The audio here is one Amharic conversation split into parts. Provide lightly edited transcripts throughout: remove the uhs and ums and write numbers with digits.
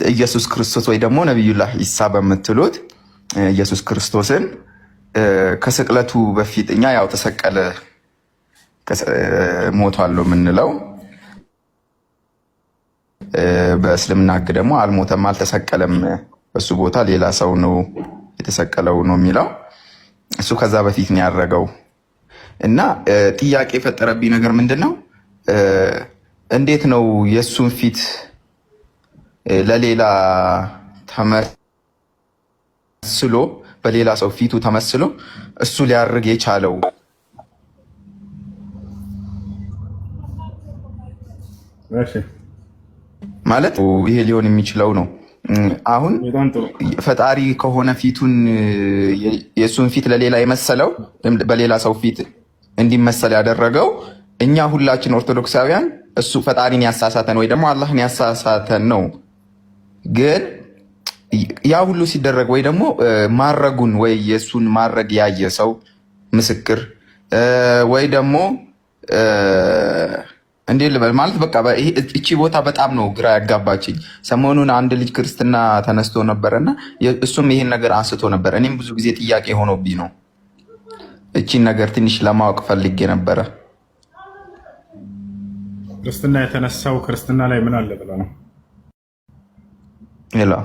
ኢየሱስ ክርስቶስ ወይ ደግሞ ነቢዩላህ ኢሳ በምትሉት ኢየሱስ ክርስቶስን ከስቅለቱ በፊት እኛ ያው ተሰቀለ ሞቷል ነው የምንለው። በእስልምና ሕግ ደግሞ አልሞተም፣ አልተሰቀለም፣ በሱ ቦታ ሌላ ሰው ነው የተሰቀለው ነው የሚለው። እሱ ከዛ በፊት ነው ያደረገው። እና ጥያቄ የፈጠረብኝ ነገር ምንድን ነው? እንዴት ነው የእሱን ፊት ለሌላ ተመስሎ በሌላ ሰው ፊቱ ተመስሎ እሱ ሊያርግ የቻለው? ማለት ይሄ ሊሆን የሚችለው ነው። አሁን ፈጣሪ ከሆነ ፊቱን የእሱን ፊት ለሌላ የመሰለው፣ በሌላ ሰው ፊት እንዲመሰል ያደረገው፣ እኛ ሁላችን ኦርቶዶክሳውያን እሱ ፈጣሪን ያሳሳተን ወይ ደግሞ አላህን ያሳሳተን ነው። ግን ያ ሁሉ ሲደረግ ወይ ደግሞ ማረጉን ወይ የእሱን ማረግ ያየ ሰው ምስክር ወይ ደግሞ እንዴት ልበል፣ ማለት በቃ እቺ ቦታ በጣም ነው ግራ ያጋባችኝ። ሰሞኑን አንድ ልጅ ክርስትና ተነስቶ ነበረና እሱም ይሄን ነገር አንስቶ ነበር። እኔም ብዙ ጊዜ ጥያቄ ሆኖብኝ ነው። እቺን ነገር ትንሽ ለማወቅ ፈልጌ ነበረ። ክርስትና የተነሳው ክርስትና ላይ ምን አለ ብለህ ነው? Hello፣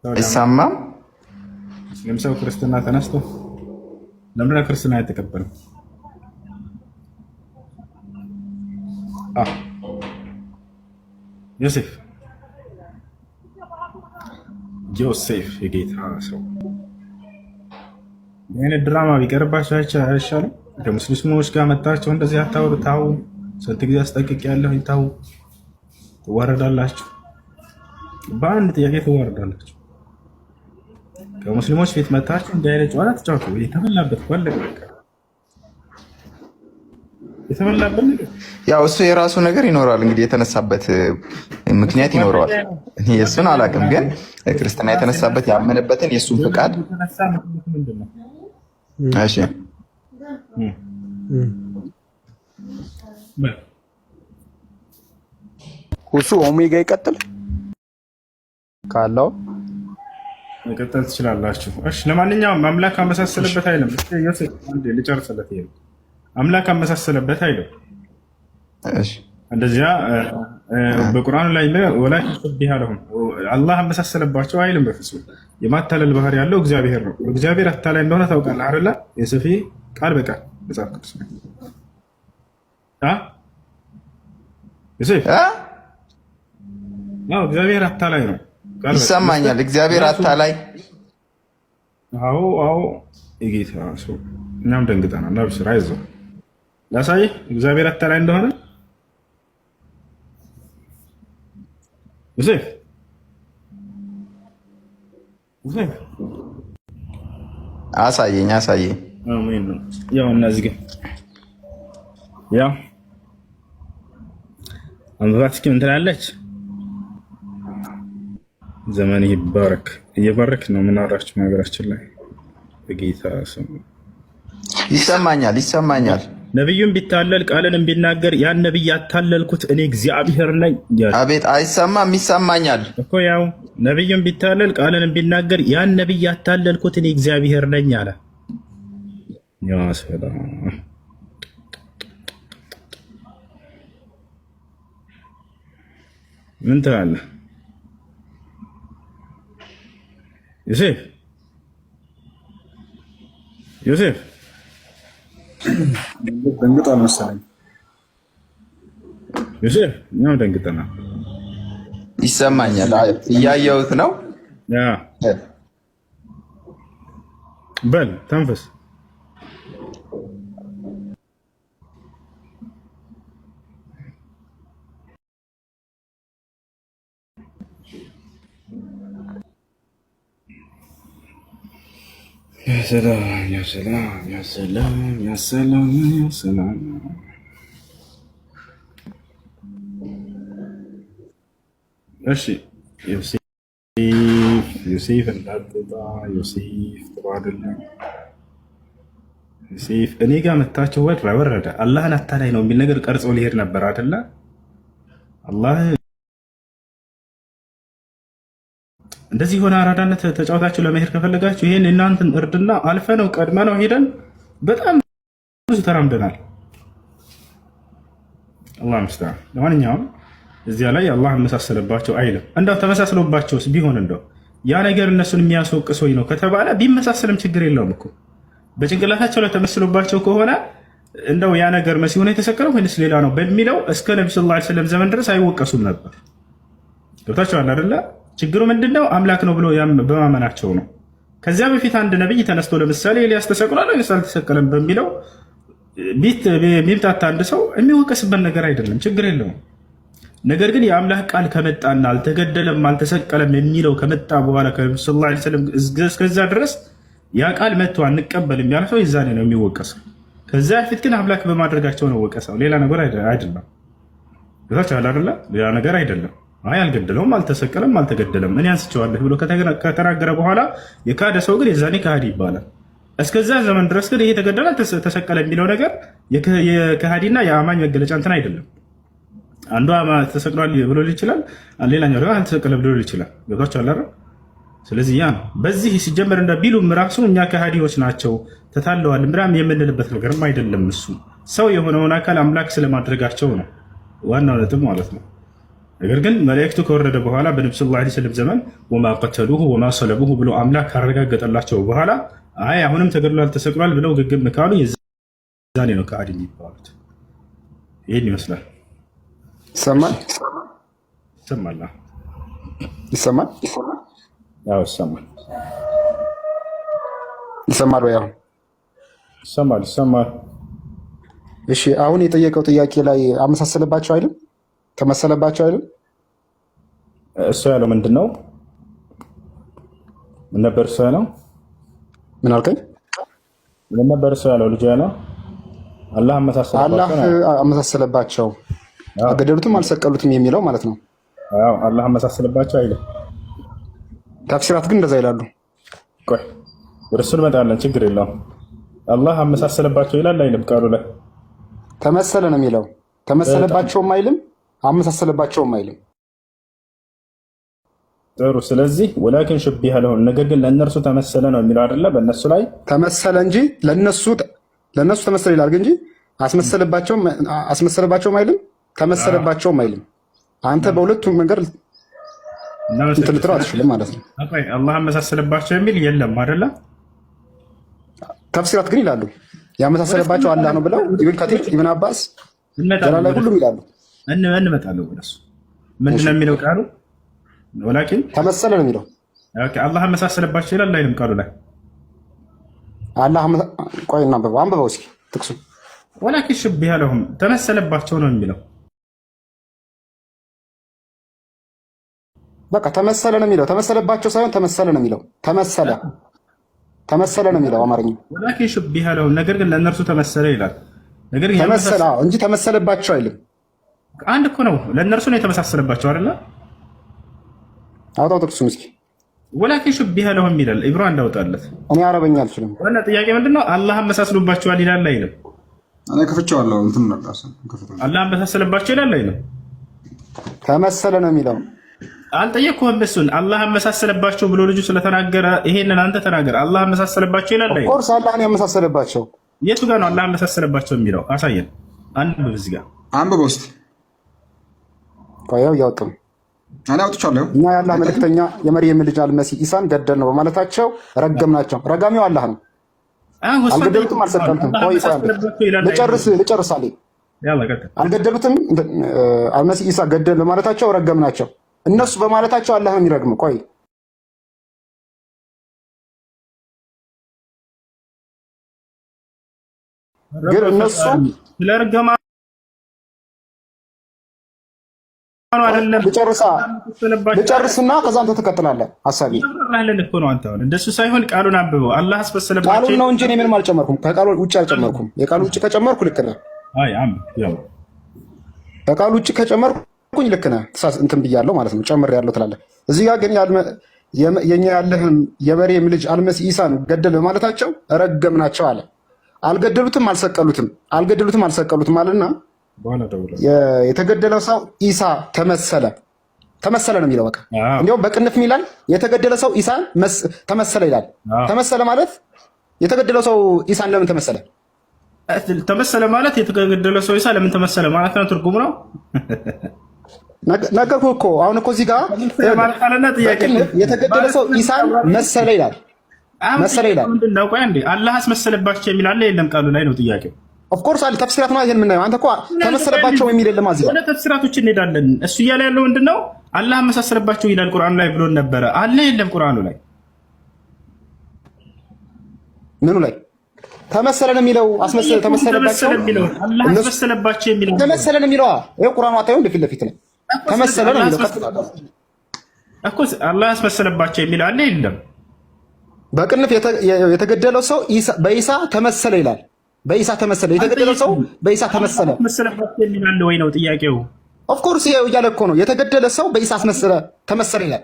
አይሰማም? ሙስሊም ሰው ክርስትና ተነስቶ ለምንድን ነው ክርስትና የተቀበለው? ዮሴፍ ዮሴፍ የጌታ ሰው ይህን ድራማ ቢቀርባቸው አይሻልም? ከሙስሊሞች ጋር መጣቸው እንደዚህ አታውሩ። ታው ስንት ጊዜ አስጠንቅቄ ያለሁ፣ ታው ትዋረዳላችሁ። በአንድ ጥያቄ ትዋረዳላችሁ። ከሙስሊሞች ፊት መታችሁ እንዲህ አይነት ጨዋታ ተጫወቱ። የተበላበት ባለቀ በቃ የተበላበት ነገር። ያው እሱ የራሱ ነገር ይኖረዋል። እንግዲህ የተነሳበት ምክንያት ይኖረዋል። እኔ የእሱን አላውቅም፣ ግን ክርስትና የተነሳበት ያመነበትን የእሱን ፍቃድ። እሺ። ሁሱ ኦሜጋ ይቀጥል ካለው መቀጠል ትችላላችሁ። እሺ፣ ለማንኛውም አምላክ አመሳሰለበት አይልም። ዮሴፍ አንዴ ልጨርስለት። ይሄ አምላክ አመሳሰለበት አይልም። እንደዚያ በቁርአኑ ላይ ወላኪን ሹቢሀ ለሁም፣ አላህ አመሳሰለባቸው አይልም። በፍጹም የማታለል ባህሪ ያለው እግዚአብሔር ነው። እግዚአብሔር አታላይ እንደሆነ ታውቃለህ አይደለ? የሶፊ ቃል በቃል መጽሐፍ ቅዱስ ዮሴፍ እግዚአብሔር አታላይ ነው። ይሰማኛል። እግዚአብሔር አታላይ። አዎ አዎ፣ የጌታ ሰው እኛም ደንግጠናል። አብሽር፣ አይዞህ፣ ላሳይህ እግዚአብሔር አታላይ እንደሆነ። ዮሴፍ ዮሴፍ። አሳየኝ፣ አሳየኝ። አሜን ነው። ያው እነዚህ ግን ያው አንብባት እስኪ ምን ትላለች? ዘመን ይባረክ። እየባረክ ነው የምናወራችሁ ነገራችን ላይ በጌታ ስም። ይሰማኛል፣ ይሰማኛል። ነቢዩም ቢታለል ቃልንም ቢናገር ያን ነቢይ ያታለልኩት እኔ እግዚአብሔር ነኝ። አቤት፣ አይሰማም? ይሰማኛል እኮ። ያው ነቢዩም ቢታለል ቃልንም ቢናገር ያን ነቢይ ያታለልኩት እኔ እግዚአብሔር ነኝ አለ። ያ ሰላም፣ ምን ትላለህ ዮሴፍ? ዮሴፍ። ደንግጧል መሰለኝ። ዮሴፍ፣ እኛም ደንግጠናል። ይሰማኛል። እያየሁት ነው። በል ተንፍስ። يا سلام يا سلام يا سلام يا سلام يا سلام። እሺ ዮሴፍ፣ ዮሴፍ እንዳትወጣ ዮሴፍ፣ ጥሩ አይደለም ዮሴፍ። እኔ ጋር መታቸው ወረ ወረደ አላህን አታላይ ነው የሚል ነገር ቀርጾ ሊሄድ ነበር አይደለ? አላህ እንደዚህ የሆነ አራዳነት ተጫውታችሁ ለመሄድ ከፈለጋችሁ ይህን እናንተን እርድና አልፈ ነው ቀድመ ነው ሄደን በጣም ብዙ ተራምደናል። አላህ ሙስተዓን። ለማንኛውም እዚያ ላይ አላህ አመሳሰለባቸው አይልም። እንደው ተመሳስሎባቸውስ ቢሆን እንደው ያ ነገር እነሱን የሚያስወቅሰኝ ነው ከተባለ ቢመሳሰልም ችግር የለውም እኮ በጭንቅላታቸው ላይ ተመስሎባቸው ከሆነ እንደው ያ ነገር መሲሁ ነው የተሰቀለው ወይንስ ሌላ ነው በሚለው እስከ ነቢ صلى الله عليه وسلم ዘመን ድረስ አይወቀሱም ነበር። ገብታችኋል አይደለ? ችግሩ ምንድነው? አምላክ ነው ብሎ በማመናቸው ነው። ከዚያ በፊት አንድ ነቢይ ተነስቶ ለምሳሌ ኤልያስ ተሰቅሏል ወይንስ አልተሰቀለም በሚለው ቢምታታ አንድ ሰው የሚወቀስበት ነገር አይደለም፣ ችግር የለውም። ነገር ግን የአምላክ ቃል ከመጣና አልተገደለም አልተሰቀለም የሚለው ከመጣ በኋላ ከነቢ صلى الله عليه وسلم እስከዛ ድረስ ያ ቃል መጥቶ አንቀበልም ያለ ሰው የዛኔ ነው የሚወቀሰው። ከዚያ በፊት ግን አምላክ በማድረጋቸው ነው ወቀሰው፣ ሌላ ነገር አይደለም። አይደለ? ሌላ ነገር አይደለም። አይ አልገደለውም፣ አልተሰቀለም፣ አልተገደለም እኔ አንስቼዋለሁ ብሎ ከተናገረ በኋላ የካደ ሰው ግን የዛኔ ከሃዲ ይባላል። እስከዛ ዘመን ድረስ ግን ይሄ ተገደለ ተሰቀለ የሚለው ነገር የከሃዲና የአማኝ መገለጫ እንትን አይደለም። አንዱ ተሰቅሏል ብሎ ይችላል፣ ሌላኛው ደግሞ አልተሰቀለ ብሎ ይችላል። ገብቷችኋል አይደል? ስለዚህ ያ ነው በዚህ ሲጀመር እንደ ቢሉም ራሱ እኛ ከሃዲዎች ናቸው ተታለዋል ምናምን የምንልበት ነገርም አይደለም። እሱ ሰው የሆነውን አካል አምላክ ስለማድረጋቸው ነው ዋናው ነጥብ ማለት ነው። ነገር ግን መልእክቱ ከወረደ በኋላ በነቢ صلى الله عليه وسلم ዘመን وما قتلوه وما صلبوه ብሎ አምላክ ካረጋገጠላቸው በኋላ አይ አሁንም ተገድሏል ተሰቅሏል ብለው ግግም ካሉ የዛኔ ነው ከሃዲ የሚባሉት። ይህን ይመስላል። ይሰማል ይሰማል ይሰማል ይሰማል ይሰማል ወይ? አሁን ይሰማል ይሰማል። እሺ፣ አሁን የጠየቀው ጥያቄ ላይ አመሳሰለባቸው አይልም? ተመሰለባቸው አይልም? እሱ ያለው ምንድን ነው? ምን ነበር እሱ ያለው? ምን አልከኝ? ምን ነበር እሱ ያለው? ልጁ ያለው አላህ አላህ አመሳሰለባቸው፣ አገደሉትም አልሰቀሉትም የሚለው ማለት ነው። አዎ አላህ አመሳሰለባቸው አይልም። ተፍሲራት ግን እንደዛ ይላሉ። ቆይ ወደ እሱ እንመጣለን፣ ችግር የለውም። አላህ አመሳሰለባቸው ይላል አይልም? ቃሉ ላይ ተመሰለ ነው የሚለው። ተመሰለባቸውም አይልም፣ አመሳሰለባቸውም አይልም። ጥሩ። ስለዚህ ወላኪን ሹቢሀ ለሁም፣ ነገር ግን ለእነርሱ ተመሰለ ነው የሚለው አይደለ? በእነሱ ላይ ተመሰለ እንጂ ለእነሱ ተመሰለ ይላል እንጂ አስመሰለባቸውም አይልም፣ ተመሰለባቸውም አይልም። አንተ በሁለቱም መንገድ እንትን ልትለው አትችልም ማለት ነው። አላህ አመሳሰለባቸው የሚል የለም አይደለ? ተፍሲራት ግን ይላሉ ያመሳሰለባቸው አላህ ነው ብለው ኢብን ከቲር፣ ኢብን አባስ፣ ጀላላይ ሁሉም ይላሉ። እንመጣለን ወደሱ። ምንድን ነው የሚለው ቃሉ? ولكن ተመሰለ ነው የሚለው። አላህ አመሳሰለባቸው ይላል አይልም? ቃሉ ላይ አላህ ቆይ እናንብበው፣ አንብበው እስኪ ጥቅሱ። ولكن شبه لهم ተመሰለባቸው ነው የሚለው። በቃ ተመሰለ ነው የሚለው። ተመሰለባቸው ሳይሆን ተመሰለ ነው የሚለው። ተመሰለ ተመሰለ ነው የሚለው አማርኛ። ولكن شبه لهم ነገር ግን ለእነርሱ ተመሰለ ይላል። ነገር ግን ተመሰለ እንጂ ተመሰለባቸው አይልም። አንድ እኮ ነው። ለእነርሱ ነው የተመሳሰለባቸው አይደለ? አውጣው ጥቅሱን እስኪ። ولكن شبه لهم ይላል። ኢብሮ እንዳውጣለት። እኔ አረበኛ አልችልም። ዋና ጥያቄ ምንድነው? አላህ አመሳስሎባቸዋል ይላል አይልም? እኔ ከፍቼዋለሁ። እንትን ነበር አላህ አመሳሰለባቸው ይላል አይልም? ተመሰለ ነው የሚለው። አልጠየቅኩህም። እሱን አላህ አመሳሰለባቸው ብሎ ልጁ ስለተናገረ ይሄንን አንተ ተናገር። አላህ አመሳሰለባቸው ይላል of course አላህን ያመሳሰለባቸው የቱ ጋር ነው አላህ አመሳሰለባቸው የሚለው? አሳየን። አንብብ፣ እዚህ ጋር አንብብ ውስጥ ቆየው እያወጡ ነው። እኔ አውጥቻለሁ። እኛ የአላህ መልእክተኛ የመርየም ልጅ አልመሲህ ኢሳን ገደል ነው በማለታቸው ረገምናቸው። ረጋሚው አላህ ነው። አልገደሉትም፣ አልሰቀሉትም። ቆይ ልጨርስ ልጨርስ አለኝ። አልገደሉትም፣ አልመሲህ ኢሳ ገደል በማለታቸው ረገምናቸው። እነሱ በማለታቸው አላህ ነው የሚረግመው። ቆይ ግን እነሱ ስለርገማ ልጨርስና ከዛ አንተ ትቀጥላለህ። ሀሳቤ እኮ ነው። አንተ አሁን እንደሱ ሳይሆን ቃሉን አንብበው። አላህ አስመሰለባቸው ቃሉን ነው እንጂ እኔ ምንም አልጨመርኩም። ከቃሉ ውጭ አልጨመርኩም። የቃሉ ውጭ ከጨመርኩ ልክ ነህ። ከቃሉ ውጭ ከጨመርኩኝ ልክ ነህ። እንትን ብያለሁ ማለት ነው። ጨምሬያለሁ ትላለህ። እዚህ ጋር ግን የኛ ያለህን የመርየም ልጅ አልመሲህ ኢሳን ገደል በማለታቸው ረገምናቸው አለ። አልገደሉትም፣ አልሰቀሉትም፣ አልገደሉትም፣ አልሰቀሉትም አለና የተገደለው ሰው ኢሳ ተመሰለ። ተመሰለ ነው የሚለው። በቃ እንዲያውም በቅንፍ ይላል የተገደለ ሰው ኢሳን ተመሰለ ይላል። ተመሰለ ማለት የተገደለው ሰው ኢሳን ለምን ተመሰለ? ተመሰለ ማለት የተገደለ ሰው ኢሳ ለምን ተመሰለ ማለት ነው። ትርጉም ነው። ነገርኩህ እኮ አሁን እኮ እዚህ ጋር የተገደለ ሰው ኢሳን መሰለ ይላል። መሰለ ይላል። ምንድነው? ቆይ አንዴ፣ አላህ አስመሰለባቸው የሚል አለ የለም? ቃሉ ላይ ነው ጥያቄው። Of course አለ። ተፍሲራት ነው ይሄን የምናየው። አንተ እኮ ተመሰለባቸው የሚል የለም እዚህ ጋር። ወደ ተፍሲራቶች እንሄዳለን። እሱ እያለ ያለው ምንድነው? አላህ አመሳሰለባቸው ይላል ቁርአኑ ላይ ብሎን ነበረ። አለ የለም? ቁርአኑ ላይ ምኑ ላይ ተመሰለ ነው የሚለው? አስመሰለ ተመሰለባቸው አላህ አስመሰለባቸው የሚለው ተመሰለ ነው የሚለው። ይኸው ቁርአኑ አታየው እንደ ፊት ለፊት ነው ተመሰለ ነው የሚለው እኮ። አላህ አስመሰለባቸው የሚል አለ የለም? በቅንፍ የተገደለው ሰው በኢሳ ተመሰለ ይላል። በኢሳ ተመሰለ፣ የተገደለው ሰው በኢሳ ተመሰለ አስመሰለባቸው የሚል አለ ወይ ነው ጥያቄው። Of course ይኸው እያለ እኮ ነው። የተገደለ ሰው በኢሳ አስመሰለ ተመሰለ ይላል።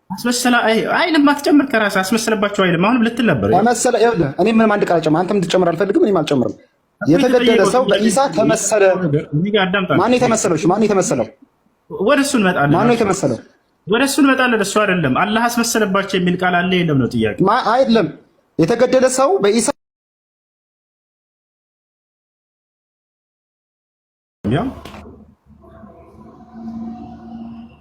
አስመሰለ አይልም፣ አትጨምር ከራስህ አስመሰለባቸው አይልም። አሁንም ልትል ነበር ተመሰለ። ይኸውልህ እኔ ምንም አንድ ቃል አልጨምርም፣ አንተም እንድትጨምር አልፈልግም፣ እኔም አልጨምርም። የተገደለ ሰው በኢሳ ተመሰለ። ማን የተመሰለው? እሺ ማን የተመሰለው? ወደ እሱ እንመጣለን። ማን ነው የተመሰለው? ወደ እሱ እንመጣለን። እሱ አይደለም አላህ አስመሰለባቸው የሚል ቃል አለ የለም ነው ጥያቄ። አይደለም የተገደለ ሰው በኢሳ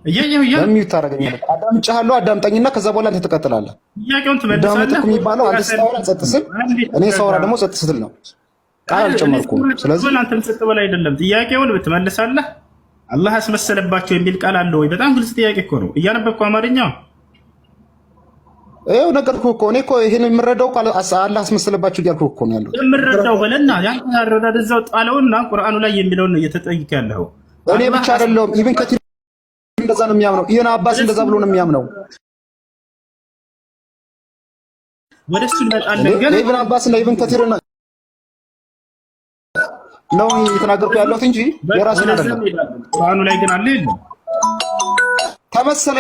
ለሚዩት ታደርገኛለህ። አዳምጬሃለሁ፣ አዳምጠኝና ከዛ በኋላ አንተ ትቀጥላለህ። ጥያቄውን ትመልሳለህ። እኮ የሚባለው አንተ ስታወራ ጸጥ ስል፣ እኔ ሳወራ ደግሞ ጸጥ ስትል ነው። ቃል አልጨመርኩም። ስለዚህ አንተም ጸጥ በል አይደለም፣ ጥያቄውን ትመልሳለህ። አላህ አስመሰለባቸው የሚል ቃል አለ ወይ? በጣም ግልጽ ጥያቄ እኮ ነው። እያነበብኩ አማርኛ ይኸው ነገርኩህ እኮ። እኔ እኮ ይሄን የምረዳው አላህ አስመሰለባቸው እያልኩህ እኮ ነው ያለው። የምረዳው በለና ያንተ አረዳድ እዛው ጣለውና ቁርአኑ ላይ የሚለውን ነው እየተጠይቅ ያለው። እኔ ብቻ አይደለሁም። ኢብን ከቲር እንደዛ ነው የሚያምነው። ኢብን አባስ እንደዛ ብሎ ነው የሚያምነው። ወደ እሱ እንመጣለን። ግን ኢብን አባስ እና ኢብን ከቲር ነው እየተናገርኩ ያለሁት እንጂ የራሴን አይደለም። ቁርአኑ ላይ ግን አለ የለም? ተመሰለ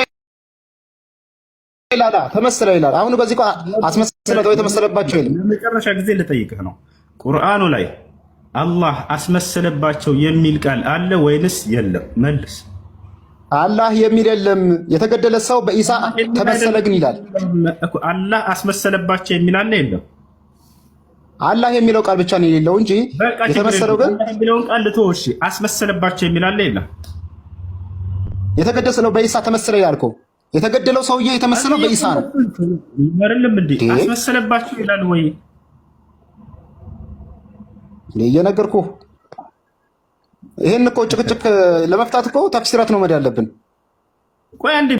ይላል። ተመሰለ ይላል። አሁን በዚህ እኮ አስመሰለ ተው የተመሰለባቸው የለም። ለመጨረሻ ጊዜ ልጠይቅህ ነው። ቁርአኑ ላይ አላህ አስመሰለባቸው የሚል ቃል አለ ወይንስ የለም? መልስ። አላህ የሚል የለም። የተገደለ ሰው በኢሳ ተመሰለ ግን ይላል። አላህ አስመሰለባቸው የሚል አለ የለም? አላህ የሚለው ቃል ብቻ ነው የሌለው እንጂ የተመሰለው ግን የሚለውን ቃል ልተወው። እሺ አስመሰለባቸው የሚል አለ የለም? የተገደለው በኢሳ ተመሰለ ይላል እኮ። የተገደለው ሰውዬ የተመሰለው በኢሳ ነው አይደለም እንዴ? አስመሰለባቸው ይላል ወይ? እየነገርኩህ ይሄን እኮ ጭቅጭቅ ለመፍታት እኮ ተፍሲራት ነው መሄድ ያለብን። ቆይ አንዴ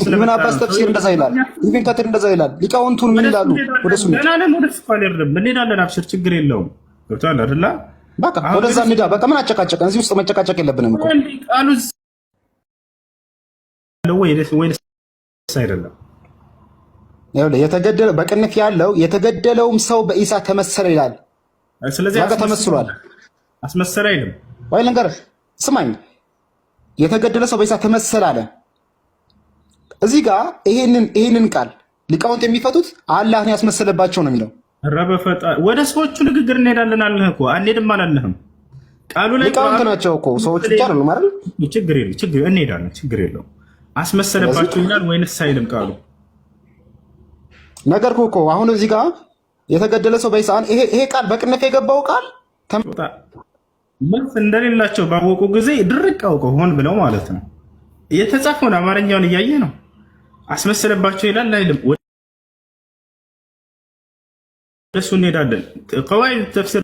ኢብን አባስ ተፍሲር እንደዛ ይላል። ኢብን ከቲር እንደዛ ይላል። ሊቃውንቱን ምን ይላሉ? ወደሱ እንሄዳለን። አብሽር፣ ችግር የለውም። ገብቶሃል አይደለ? በቃ ወደዛ እንሂዳ። በቃ ምን አጨቃጨቀን? እዚህ ውስጥ መጨቃጨቅ የለብንም እኮ። ቃሉ ወይንስ አይደለም? የተገደለው በቅንፍ ያለው የተገደለውም ሰው በኢሳ ተመሰለ ይላል። ስለዚህ በቃ ተመስሏል። አስመሰለ አይልም ወይ? ልንገርህ፣ ስማኝ። የተገደለ ሰው በኢሳ ተመሰለ አለ። እዚህ ጋር ይሄንን ቃል ሊቃውንት የሚፈቱት አላህን ያስመሰለባቸው ነው የሚለው። ኧረ በፈጣሪ ወደ ሰዎቹ ንግግር እንሄዳለን አለህ እኮ። አንሄድም አላለህም። ቃሉ ላይ ሊቃውንት ናቸው እኮ ሰዎች ብቻ አይደሉም አይደል? ችግር የለም፣ ችግር እንሄዳለን፣ ችግር የለውም። አስመሰለባቸው ይላል ወይንስ አይልም ቃሉ? ነገርኩህ እኮ አሁን እዚህ ጋር የተገደለ ሰው በኢሳን ይሄ ቃል በቅንፍ የገባው ቃል መልስ እንደሌላቸው ባወቁ ጊዜ ድርቅ አውቀው ሆን ብለው ማለት ነው። የተጻፈውን አማርኛውን እያየ ነው። አስመሰለባቸው ይላል አይልም? ወደ እሱ እንሄዳለን። ቀዋዒድ ተፍሲር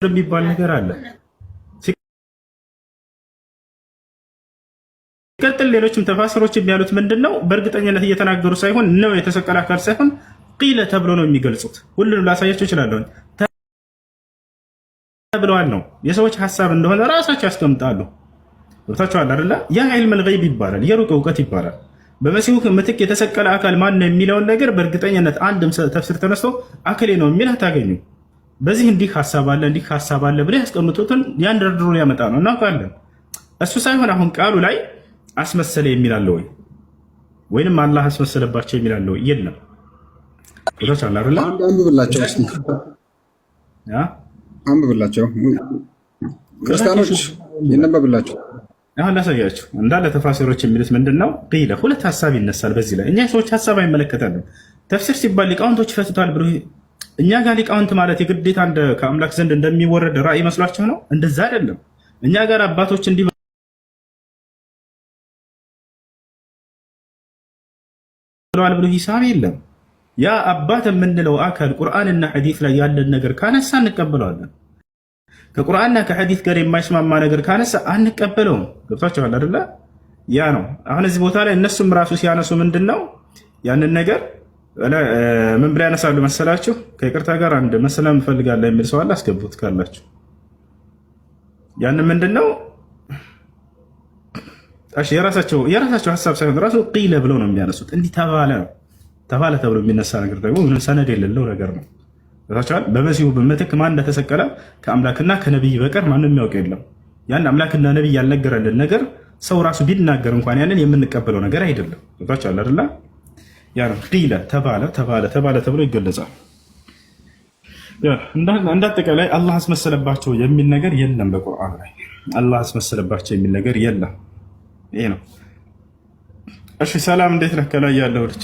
የሚባል ነገር አለ። ሲቀጥል ሌሎችም ተፋሰሮች የሚያሉት ምንድን ነው? በእርግጠኝነት እየተናገሩ ሳይሆን ነው የተሰቀለ አካል ሳይሆን ቂለ ተብሎ ነው የሚገልጹት። ሁሉንም ላሳያቸው እችላለሁ። ተብለዋል ነው የሰዎች ሀሳብ እንደሆነ ራሳቸው ያስቀምጣሉ። ገብታችኋል አይደለ? ያ ዒልመል ገይብ ይባላል፣ የሩቅ እውቀት ይባላል። በመሲሁ ምትክ የተሰቀለ አካል ማን ነው የሚለውን ነገር በእርግጠኝነት አንድም ተፍሲር ተነስቶ አክሌ ነው የሚል አታገኙ። በዚህ እንዲህ ሀሳብ አለ እንዲህ ሀሳብ አለ ብለህ ያስቀምጡትን ያን ደርድሮ ሊያመጣ ነው እናውቃለን። እሱ ሳይሆን አሁን ቃሉ ላይ አስመሰለ የሚል አለ ወይ? ወይንም አላህ አስመሰለባቸው የሚል አለ ወይ? የለም። ቦታች አለ አይደለ? አንብብላቸው፣ አንብብላቸው፣ ክርስቲያኖች ይነበብላቸው። አሁን ላሳያችሁ እንዳለ ተፋሲሮች የሚሉት ምንድን ነው? قيل ሁለት ሀሳብ ይነሳል በዚህ ላይ። እኛ ሰዎች ሀሳብ አይመለከተንም። ተፍሲር ሲባል ሊቃውንቶች ይፈቱታል ብሎ እኛ ጋር ሊቃውንት ማለት የግዴታ ከአምላክ ዘንድ እንደሚወረድ ራእይ መስሏቸው ነው። እንደዛ አይደለም። እኛ ጋር አባቶች እንዲህ ብለዋል ብሎ ሂሳብ የለም። ያ አባት የምንለው አካል ቁርአንና ሐዲስ ላይ ያለን ነገር ካነሳ እንቀበለዋለን። ከቁርአንና ከሐዲስ ጋር የማይስማማ ነገር ካነሳ አንቀበለውም። ገብቷቸዋል አይደለ? ያ ነው። አሁን እዚህ ቦታ ላይ እነሱም ራሱ ሲያነሱ ምንድን ነው ያንን ነገር ምን ብላ ያነሳሉ መሰላችሁ? ከይቅርታ ጋር አንድ መሰላም እፈልጋለሁ የሚል ሰው አለ፣ አስገቡት ካላችሁ። ያንን ምንድን ነው የራሳቸው ሀሳብ ሳይሆን ራሱ قيل ብለው ነው የሚያነሱት። እንዲህ ተባለ ነው ተባለ ተብሎ የሚነሳ ነገር ደግሞ ምንም ሰነድ የሌለው ነገር ነው። ታቸዋል። በመሲሁ ምትክ ማን እንደተሰቀለ ከአምላክና ከነቢይ በቀር ማንም የሚያውቅ የለም። ያን አምላክና ነቢይ ያልነገረልን ነገር ሰው ራሱ ቢናገር እንኳን ያንን የምንቀበለው ነገር አይደለም። ታቸዋል አይደለ? ያ ነው قيل ተባለ ተባለ ተባለ ተብሎ ይገለጻል። እንዳጠቃላይ አላህ አስመሰለባቸው የሚል ነገር የለም። በቁርአን ላይ አላህ አስመሰለባቸው የሚል ነገር የለም። ይሄ ነው። እሺ ሰላም፣ እንዴት ነህ? ከላይ ያለው ልጅ